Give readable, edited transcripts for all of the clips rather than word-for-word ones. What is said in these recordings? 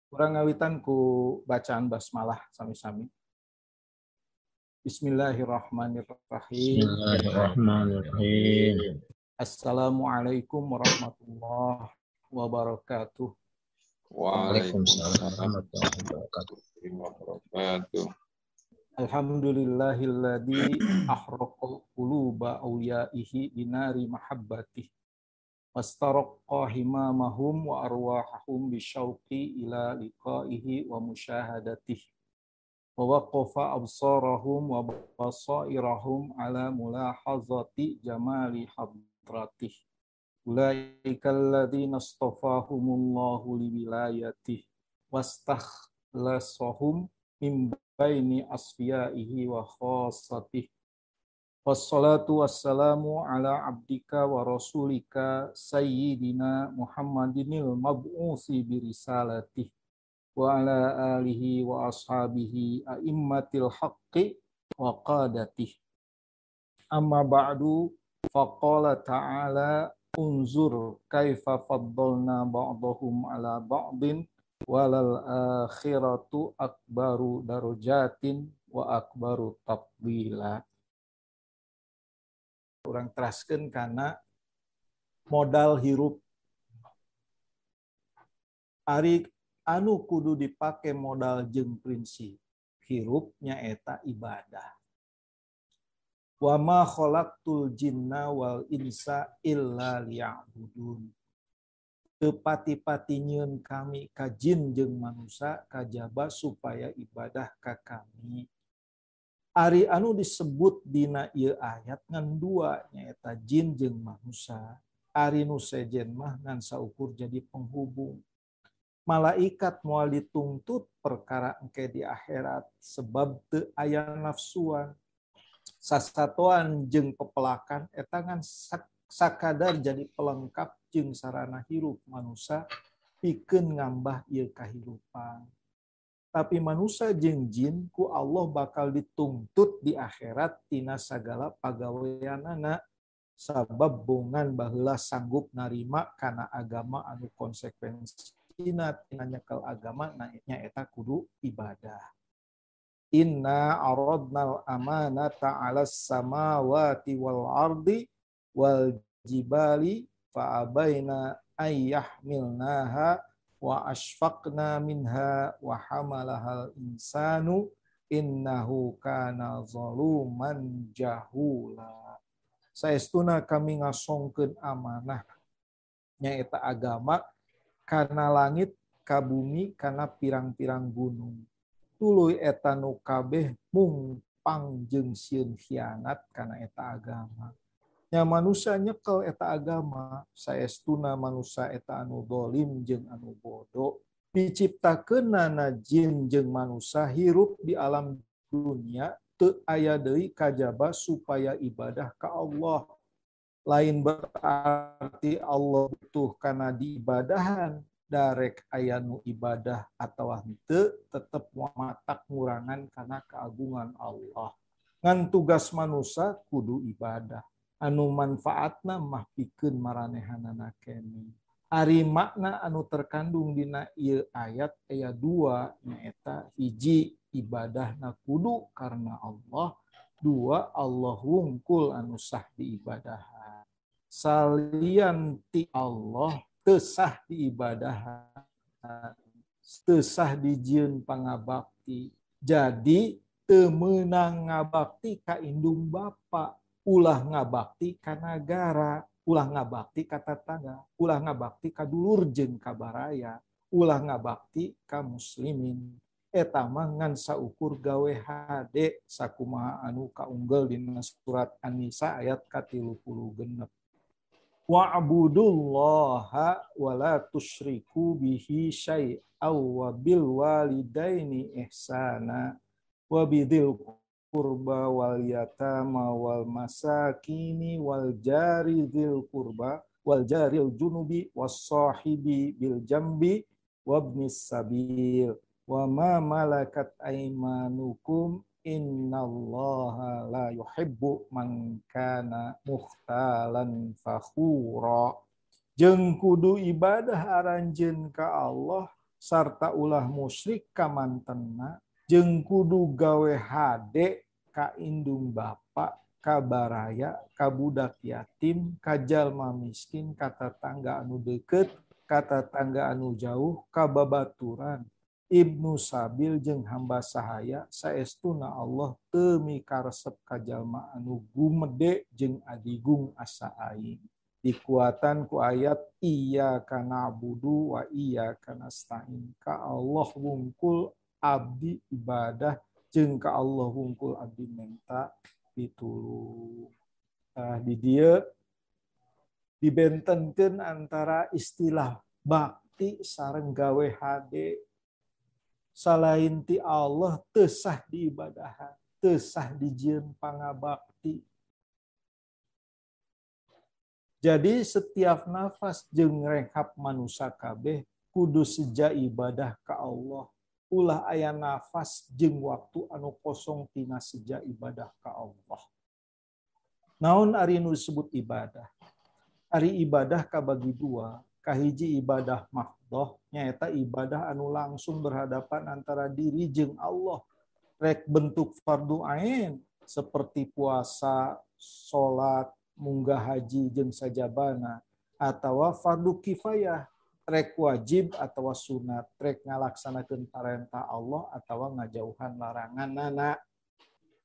Urang ngawitan ku bacaan basmalah sami-sami. Bismillahirrahmanirrahim. Bismillahirrahmanirrahim. Assalamualaikum warahmatullahi wabarakatuh. Waalaikumsalam warahmatullahi wabarakatuh. Alhamdulillahilladzi ahraqa quluba awliyaihi binari mahabbatih wastaraqqa himamahum wa arwahahum bisyauqi ila liqaihi wa musyahadatih wa waqafa absarahum wa basairahum ala mulahazati jamali hadratih ulaika alladzina astafahumullahu liwilayatih wastakhlasahum min baini asfiyaihi wa khassatih. Wassalatu wassalamu ala abdika wa rasulika sayyidina Muhammadinil mab'usi birisalatih wa ala alihi wa ashabihi a'immatil haqqi wa qadatih. Amma ba'du, faqala ta'ala unzur kaifa faddalna ba'dahum ala ba'din walal akhiratu akbaru darajatin wa akbaru tafdila. Urang teraskeun kana modal hirup. Ari anu kudu dipake modal jeung prinsip hirup nyaeta ibadah. Wa ma khalaqtul jinna wal insa illa liya'budun. Teu pati-pati nyieun kami ka jin jeung manusa kajaba supaya ibadah ka kami. Ari anu disebut dina ieu ayat ngan dua nyaeta jin jeung manusa. Ari nu sejen mah ngan saukur jadi penghubung. Malaikat moal dituntut perkara engke di akhirat sebab teu aya nafsuan. Sasatoan jeung pepelakan eta ngan sakadar jadi pelengkap jeung sarana hirup manusa pikeun ngambah ieu kahirupan. Tapi manusa jeung jin ku Allah bakal dituntut di akhirat tina sagala pagaweanana sabab bongan baheula sanggup narima kana agama anu konsekuensina tina nyekel agama nyaeta kudu ibadah. Inna aradnal amanata 'alas samawati wal ardi wal jibali fa abaina ayyahmilnaha wa ashfaqna minha wa hamalahal insanu innahu kana zaluman jahula. Saestuna kami ngasongkeun amanah nyaeta agama kana langit ka bumi kana pirang-pirang gunung. Tuluy eta nu kabeh mungpang jeung sieun khianat kana eta agama. Nya manusa nyekel eta agama, saestuna manusa eta anu dolim jeung anu bodoh. Diciptakeunana jin jeung manusa hirup di alam dunia teu aya deui kajaba supaya ibadah ka Allah. Lain berarti Allah butuh kana diibadahan, darek aya nu ibadah atawa henteu tetep matak ngurangan kana keagungan Allah. Ngan tugas manusa kudu ibadah. Anu manfaatna mah pikeun maranehanana kene. Ari makna anu terkandung dina ieu ayat aya dua nyaeta hiji ibadahna kudu karena Allah, dua Allah wungkul anu sah diibadahan. Salian ti Allah teu sah diibadahan, teu sah dijieun pangabakti. Jadi teu meunang ngabakti ka indung bapa, ulah ngabakti ka nagara, ulah ngabakti ka tatangga, ulah ngabakti ka dulur jeung ka baraya, ulah ngabakti ka muslimin. Eta mah ngan saukur gawe hade sakumaha anu kaunggel dina surat An-Nisa ayat ka-36. Wa'budullaha wa la tusyriku bihi syai'aw wa bil walidaini ihsana wa bidzil qurba wal yatama wal masakini wal jari dzil qurba wal jaril junubi was sahibi bil jambi wabnis sabil wa ma malakat aimanukum innallaha la yuhibbu man kana mukhtalan fakhura. Jeung kudu ibadah aranjeun ka Allah Sarta ulah musyrik ka mantenna jeung kudu gawe hade ka indung bapa, ka baraya, ka budak yatim, ka jalma miskin, ka tatangga anu deukeut, ka tatangga anu jauh, ka babaturan, ibnu sabil jeung hamba sahaya saestuna Allah teu mikaresep ka jalma anu gumede jeung adigung asa aing. Dikuatan ku ayat iyyaka na'budu wa iyyaka nasta'in. Ka Allah wungkul abdi ibadah jeung ka Allah wungkul abdi menta pitulung. Nah, di dieu dibentenkeun antara istilah bakti sareng gawe hade. Salain ti Allah teu sah diibadahan, teu sah dijieun pangabakti. Jadi setiap nafas jeung renghap manusia kabeh kudu seja ibadah ka Allah. Ulah aya nafas jeung waktu anu kosong tina seja ibadah ka Allah. Naon ari nu disebut ibadah? Ari ibadah kabagi dua. Kahiji ibadah mahdoh nyaeta ibadah anu langsung berhadapan antara diri jeung Allah. Rek bentuk fardu ain seperti puasa, salat, munggah haji jeung sajabana, atawa fardu kifayah rek wajib atawa sunat, rek ngalaksanakeun parentah Allah atawa ngajauhan laranganana.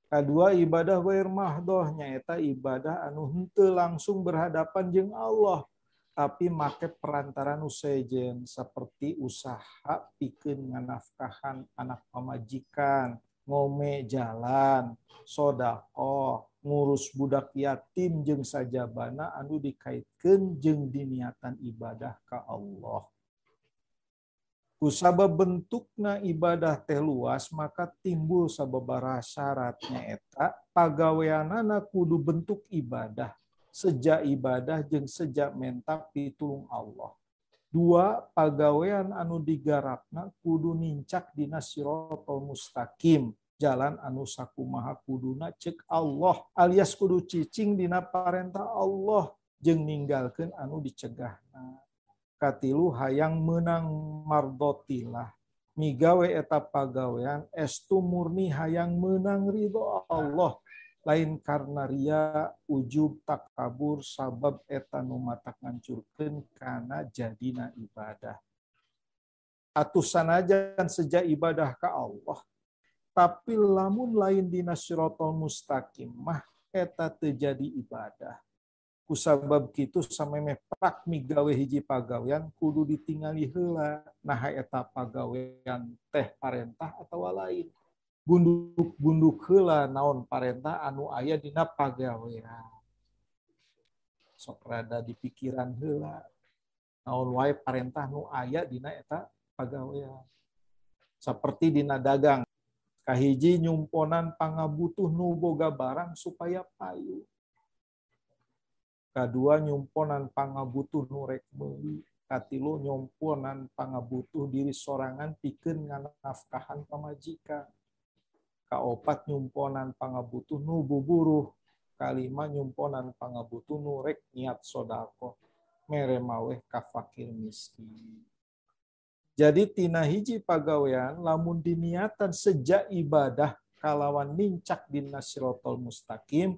Kadua ibadah ghair mahdoh nyaeta ibadah anu henteu langsung berhadapan jeung Allah tapi make perantara nu sejen seperti usaha pikeun nganafkahan anak pamajikan, ngome jalan, sodakoh, ngurus budak yatim jeung sajabana anu dikaitkeun jeung diniatan ibadah ka Allah. Kusabab bentukna ibadah teh luas maka timbul sababaraha syaratnya eta pagaweanana kudu bentuk ibadah, seja ibadah jeung seja menta pitulung Allah. Dua, pagawean anu digarapna kudu nincak dina siratal mustaqim, jalan anu sakumaha kuduna cek Allah alias kudu cicing dina parentah Allah jeung ninggalkeun anu dicegahna. Katilu hayang meunang mardotillah, migawe eta pagawean estu murni hayang meunang ridho Allah, lain karena ria, ujub, takabur, sabab eta nu matak ngancurkeun kana jadina ibadah. Atuh sanajan seja ibadah ka Allah, tapi lamun lain dina siratal mustaqim mah eta teu jadi ibadah. Kusabab kitu samemeh prak migawe hiji pagawean kudu ditingali heula naha eta pagawean teh parentah atawa lain. Gunduk-gunduk heula naon parentah anu aya dina pagawean. Sok rada dipikiran heula naon wae parentah nu aya dina eta pagawean. Saperti dina dagang, kahiji nyumponan pangabutuh nu boga barang supaya payu. Kadua nyumponan pangabutuh nu rek meuli. Katilu nyumponan pangabutuh diri sorangan pikeun nganafkahan pamajikan. Kaopat nyumponan pangabutuh nu buburuh. Kalima nyumponan pangabutuh nu rek niat sodakoh mere maweh ka fakir miskin. Jadi tina hiji pagawean lamun diniatan sejak ibadah kalawan nincak dina siratal mustaqim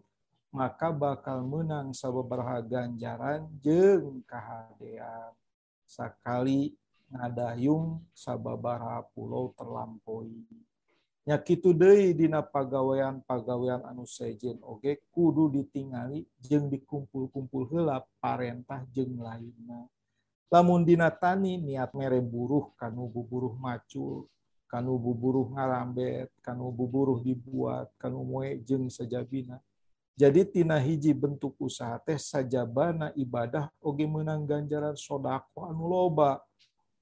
maka bakal menang sababaraha ganjaran jeung kahadean. Sakali ngadayung sababaraha pulau terlampaui. Nya kitu deui dina pagawean-pagawean anu sejen oge kudu ditingali jeung dikumpul-kumpul heula parentah jeung lainna. Lamun dina tani niat mere buruh kanu buburuh macul, kanu buburuh ngarambet, kanu buburuh dibuat, kanu moe jeung sajabina. Jadi tina hiji bentuk usaha teh sajabana ibadah oge meunang ganjaran sodakoh anu loba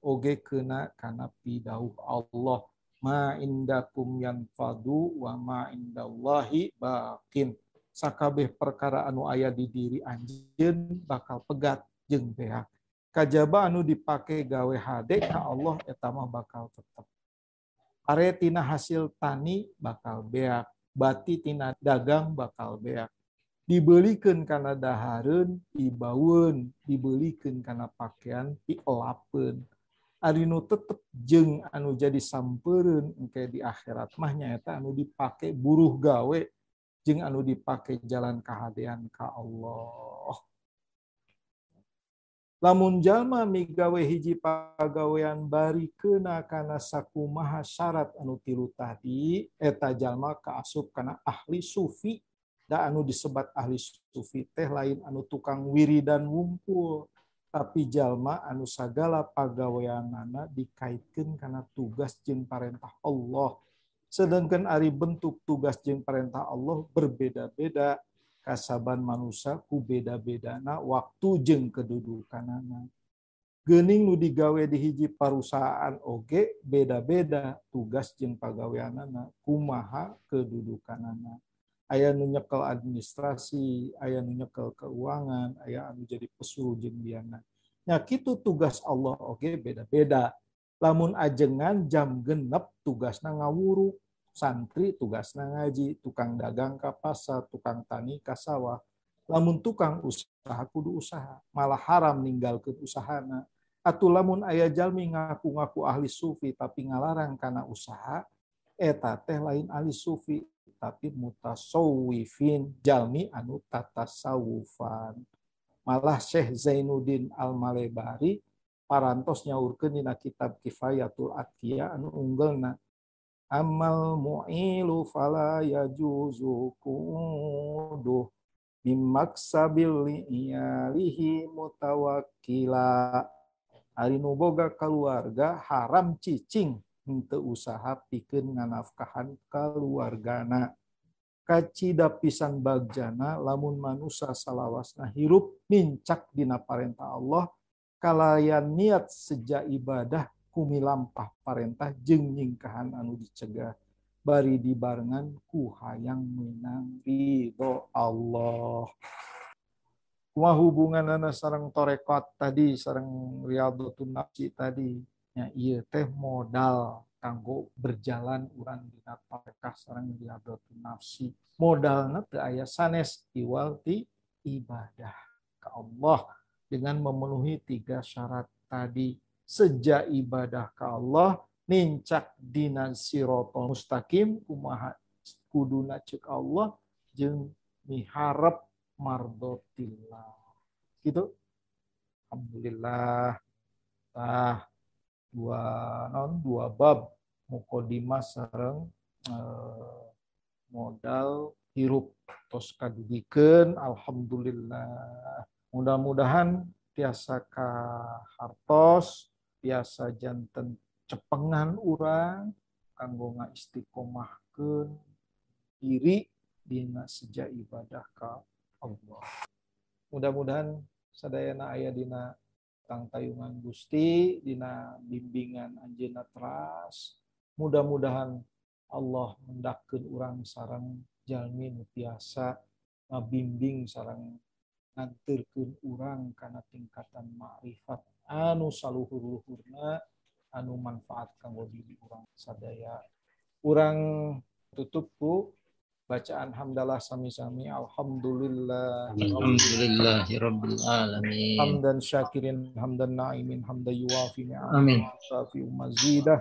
oge kena kana pidauh Allah. Ma indakum yanfadu wa ma indallahi baqin. Sakabeh perkara anu aya di diri anjeun bakal pegat jeung beak. Kajaba anu dipake gawe hade ka Allah eta mah bakal tetep. Are tina hasil tani bakal beak, bati tina dagang bakal beak. Dibelikeun kana dahareun, dibaueun, dibelikeun kana pakaian, dielapeun. Ari nu tetep jeung anu jadi sampereun engke di akhirat mah nyaeta anu dipake buruh gawe jeung anu dipake jalan kahadean ka Allah. Lamun jalma migawe hiji pagawean bari keuna kana sakumaha syarat anu tilu tadi, eta jalma kaasup kana ahli sufi. Da anu disebat ahli sufi teh lain anu tukang wiridan wungkul, tapi jalma anu sagala pagaweanana dikaitkeun kana tugas jeung parentah Allah. Sedangkan ari bentuk tugas jeung parentah Allah berbeda-beda. Kasaban manusia ku beda-bedana waktu jeung kedudukanana. Geuning nu digawe di hiji parusahaan oge beda-beda tugas jeung pagaweanana, kumaha kedudukanana. Aya nu nyekel administrasi, aya nu nyekel keuangan, aya anu jadi pesuruh jeung liana. Nya kitu tugas Allah oge beda-beda. Lamun ajengan jam genep tugasna ngawuruk, santri tugasna ngaji, tukang dagang ka pasar, tukang tani ka sawah. Lamun tukang usaha kudu usaha, malah haram ninggalkeun usahana. Atuh lamun aya jalmi ngaku-ngaku ahli sufi tapi ngalarang kana usaha, eta teh lain ahli sufi tapi mutasawwifin, jalmi anu tatasawufan. Malah Syekh Zainuddin Al-Malebari parantos nyaurkeun dina kitab Kifayatul Atqiya anu unggelna, amal mu'ilu fala yajuzu kuduh bimaksabil iyalihi mutawakkila. Ari nu boga kaluarga haram cicing henteu usaha pikeun nganafkahan kaluargana. Kacida pisan bagjana lamun manusa salawasna hirup nincak dina parentah Allah kalayan niat seja ibadah kumilampah parentah jeung nyingkahan anu dicegah bari dibarengan ku hayang meunang ridho Allah. Kumaha hubunganana sareng tarekat tadi, sareng riyadhatun nafsi tadi? Nya ieu teh modal kanggo berjalan urang dina tarekah sareng riyadhatun nafsi. Modalna teu aya sanes iwal ti ibadah ka Allah dengan memenuhi tiga syarat tadi. Sejak ibadah ka Allah nincak dina siratal mustaqim kumaha kuduna ceuk Allah jeung miharep mardotillah. Gitu. Alhamdulillah. Tah dua bab mukadimah sareng modal hirup tos kadugikeun. Alhamdulillah. Mudah-mudahan tiasa ka hartos, tiasa janten cepengan urang kanggo ngaistiqomahkeun diri dina seja ibadah ka Allah. Mudah-mudahan sadayana aya dina tangtayungan Gusti, dina bimbingan anjeunna teras. Mudah-mudahan Allah mendakkeun urang sareng jalmi nu tiasa ngabimbing sareng nganterkeun urang kana tingkatan ma'rifat anu saluhur-luhurna anu manfaat kanggo diri urang sadaya. Urang tutup ku bacaan hamdalah sami-sami. Alhamdulillah. Alhamdulillahirabbil alamin. Hamdan syakirin hamdan naimin hamdan yuwafi ni'amahu wa mazidah.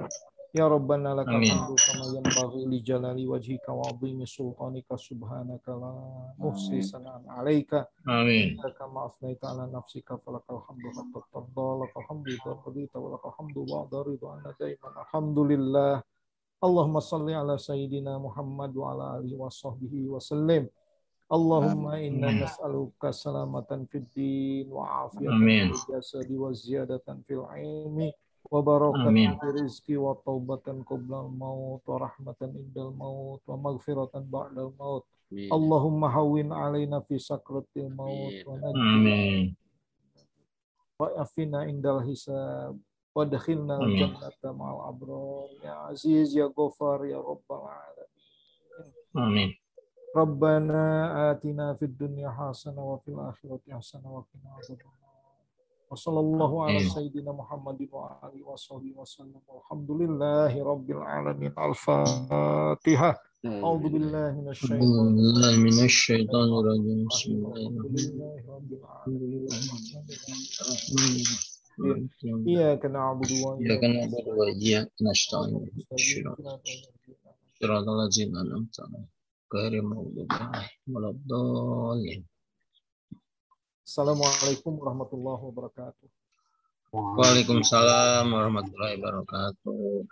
Ya Rabbana lakal hamdu kama yanbaghi li jalali wajhika wa 'azimi sultanika subhanaka la nuhsi sana'an 'alaika. Amin. Kama asnaita 'ala nafsika falakal hamdu hatta tarda lakal hamdu idza radita wa lakal hamdu ba'da ridha anna daiman. Alhamdulillah. Allahumma salli ala sayyidina Muhammad wa ala alihi wa sahbihi wa sallim. Allahumma inna nas'aluka salamatan fid din wa 'afiyatan fil jasadi wa ziyadatan fil 'ilmi wa barakatan fi rizqi wa taubatan qoblal maut wa rahmatan indal maut wa maghfiratan ba'dal maut. Allahumma hawwin alaina fi sakratil maut wa najina wa afina indal hisab wa adkhilna jannata ma'al abrar ya aziz ya ghafar ya rabbal alamin. Amin. Rabbana atina fid dunya hasanah wa fil akhirati hasanah wa qina adzabannar. Wassallallahu ala sayyidina Muhammadin wa alihi washabbihi wasallam. Alhamdulillahi rabbil alamin. Al-Fatihah. A'udzu billahi minasyaitonir rajim. Bismillahirrahmanirrahim. Iyyaka na'budu wa iyyaka na'budu wa iyyaka nasta'in. Shiratal ladzina an'amta 'alaihim ghairil maghdubi 'alaihim waladdallin. Assalamualaikum warahmatullahi wabarakatuh. Waalaikumsalam warahmatullahi wabarakatuh.